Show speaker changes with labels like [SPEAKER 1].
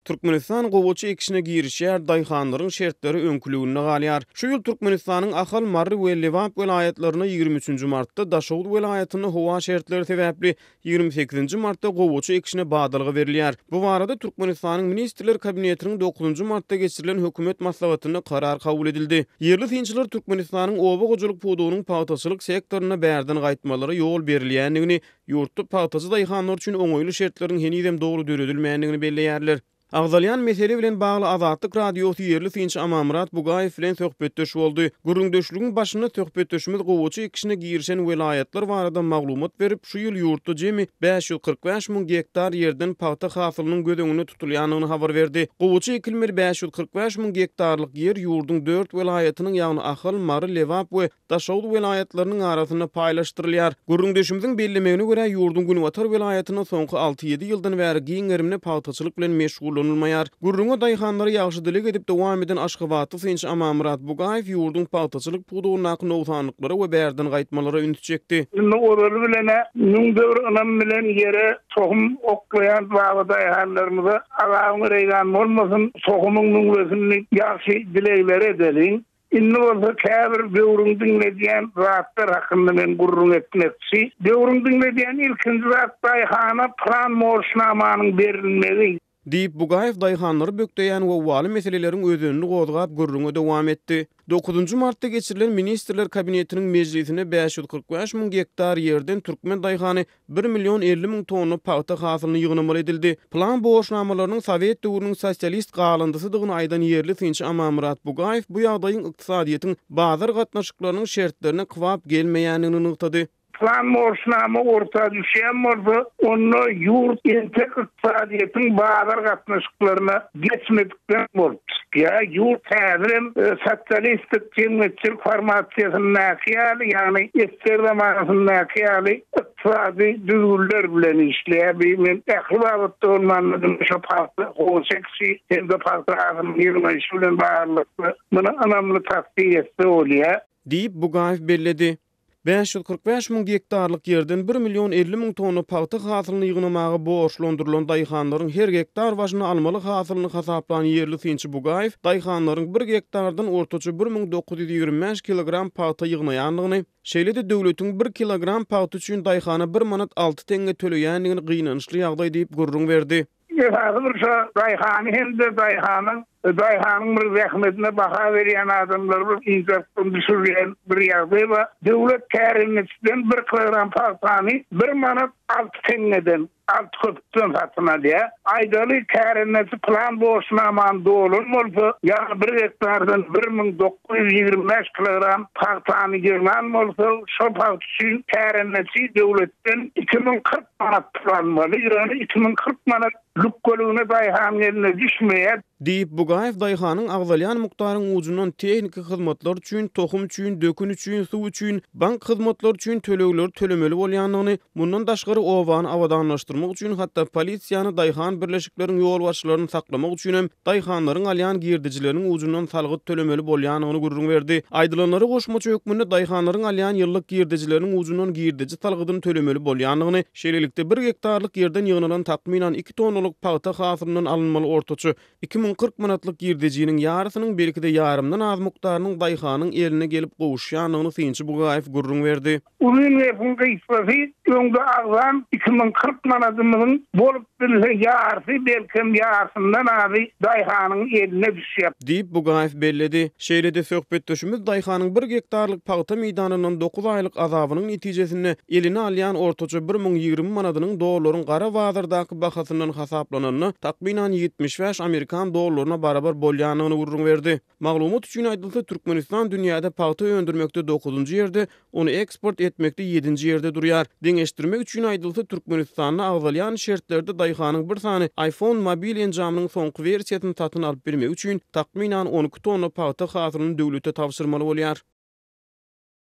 [SPEAKER 1] Türkmenistan gowaça ekişine girişýär, daýhanlaryň şertleri öňküliginde galýar. Şu ýyl Türkmenistanyň Ahal, Mary we Lebap welaýatlarynda 23 nji martda, Daşoguz welaýatynda howa şertleri sebäpli 28 nji martda gowaça ekişine badalga berilýär. Bu barada Türkmenistanyň Ministrler Kabinetiniň dokuzynjy martda geçirilen hökümet maslahatynda karar kabul edildi. Ýerli synçylar Türkmenistanyň oba hojalyk pudagynyň pagtaçylyk sektorynda bärden gaýtmalara ýol berilýändigini, Ýurtda pagtaçy daýhanlar üçin oňaýly şertleriň henizem doly döredilmändigini belleýärler. Agzalýan mesele bilen bagly Azatlyk Radiosy ýerli synçy Amanmyrat Bugaýew bilen söhbetdeş boldy. Gürrüňdeşligiň başynda söhbetdeşimiz gowaça ekişine girişen welaýatlar barada maglumat berip, şu ýyl ýurtda jemi 545 müň gektar ýerden pagta hasylynyň göz öňünde tutulýandygyny habar berdi. Gowaça ekilmeli 545 müň gektarlyk ýer ýurduň dört welaýatynyň, ýagny Ahal, Mary, Lebap we Daşoguz welaýatlarynyň arasynda paýlaşdyrylýar. Gürrüňdeşimiziň bellemegine görä, ýurduň günbatar welaýatynda soňky alty-ýedi ýyldan bäri giň gerimli pagtaçylyk bilen meşgullanylmaýar. Gürrüňe daýhanlara ýagşy dileg edip dowam eden aşgabatly synçy Amanmyrat Bugaýew ýurduň pagtaçylyk pudagyndaky nogsanlyklara we bärden gaýtmalara ünsi çekdi.
[SPEAKER 2] Indi ozaly bilen-ä müňde bir ynam bilen ýere tohum oklaýan babadaýhanlarymyza azabyň reýgan bolmasyn, tohumyň müňlesin diýip ýagşy dilegler edeliň. Indi bolsa käbir döwrüň diňledýän zatlar hakynda men gürrüň etmekçi. Döwrüň diňledýän ilkinji zat daýhana plan borçnamanyň berilmegi.
[SPEAKER 1] Diýip, Bugaýew daýhanlary bökdeýän wawwaly meseleleriň özenini gozgap, gürrüňe dowam etdi. Dokuzynjy martda geçirilen Ministrler Kabinetiniň mejlisinde 545 müň gektar ýerden türkmen daýhany Bir million 50 müň tonna pagta hasylyny ýygnamaly edildi. Plan borçnamalarynyň sowet döwrüniň sosialist galyndysydygyny aýdan ýerli synçy Amanmyrat Bugaýew bu ýagdaýyň ykdysadyýetiň bazar gatnaşyklarynyň şertlerine kybap gelmeýändigini nygtady.
[SPEAKER 2] Plan borçnama orta düşýän bolsa, onda ýurt entek ykdysadyýetiň bazar gatnaşyklaryna geçmedikden bolup çykýar. Ýurt häzirem sosialistik jemgyýetçilik formasiýasyndaky ýaly, ýagny ssr zamanasyndaky ýaly ykdysady düzgünler bilen işleýär. Bi men ähli babatda bolmanda diňe şo pagta gowaça ekişi hem-de pagta hasylynyň ýygnaýşy bilen baglylykda muny ynamly tassyk etse bolýar.
[SPEAKER 1] Diýip, Bugaýew belledi. 545 müň gektarlyk ýerden bir million 50 müň tonna pagta hasylyny ýygnamaga borçlandyrylan daýhanlaryň her gektar başyna almaly hasylyny hasaplan ýerli synçy Bugaýew daýhanlaryň bir gektardan ortaça 1925 kilogram pagta ýygnaýandygyny, şeýle-de döwletiň bir kilogram pagta üçin daýhana bir manat alty teňňe töleýändigini gynançly ýagdaý diýip gürrüň berdi.
[SPEAKER 2] Esasy bir şo daýhany hem-de daýhanyň daýhanyň bir zähmetine baha berýän adamlary bir ynjalykdan düşürýän bir ýagdaý bar. Döwlet kärendeçiden bir kilogram pagtany bir manat alty teňňeden, alty köpükden satyn alýar. Aýdaly, kärendeçi plan borçnamany dolan bolsa, ýagny bir gektardan 1925 kilogram pagtany ýygnan bolsa, şol pagta üçin kärendeçi döwletden 2040 Manat pul almaly, ýöne 2040 manat lükgeligine daýhanyň eline düşmeýär.
[SPEAKER 1] Diýip, Bugaýew daýhanyň agzalýan mukdaryň ujundan tehniki hyzmatlar üçin, tohum üçin, dökün üçin, suw üçin, bank hyzmatlary üçin tölegleri tölemeli bolýandygyny, mundan daşgary obany abadanlaşdyrmak üçin, hatda polisiýany, daýhan birleşikleriň ýolbaşçylaryny saklamak üçinem daýhanlaryň alýan girdejileriniň ujundan salgyt tölemeli bolýandygyny gürrüň berdi. Aýdylanlara goşmaça hökmünde daýhanlaryň alýan ýyllyk girdejileriniň ujundan girdeji salgydyny tölemeli bolýandygyny, şeýlelikde bir gektarlyk ýerden ýygnalan takmynan iki tonnalyk pagta hasylyndan alynmaly ortaça 2040 manatlyk girdejiniň ýarysynyň, belki-de ýarymdan az mukdarynyň daýhanyň eline gelip gowuşýandygyny synçy Bugaýew gürrüň berdi.
[SPEAKER 2] Uzyn gepiň gysgasy, öňde agzan 2040 manadymyzyň bolup bilse ýarsy, belkem ýarsyndan azy daýhanyň eline düşýär.
[SPEAKER 1] Diýip, Bugaýew belledi. Şeýle-de söhbetdeşimiz daýhanyň bir gektarlyk pagta meýdanyndan dokuz aýlyk azabynyň netijesinde eline alýan ortaça 1020 manadynyň dollaryň gara bazardaky bahasyndan hasaplananda, takmynan 75 amerikan dollaryna barabar bolýandygyny gürrüň berdi. Maglumat üçin aýdylsa, Türkmenistan dünýäde pagta öndürmekde dokuzynjy ýerde, ony eksport etmekde ýedinji ýerde durýar. Deňeşdirmek üçin aýdylsa, Türkmenistanda agzalýan şertlerde daýhanyň bir sany iPhone mobil enjamynyň soňky wersiýasyny satyn alyp bilmegi üçin takmynan 12 tonna pagta hasylyny döwlete tabşyrmaly bolýar.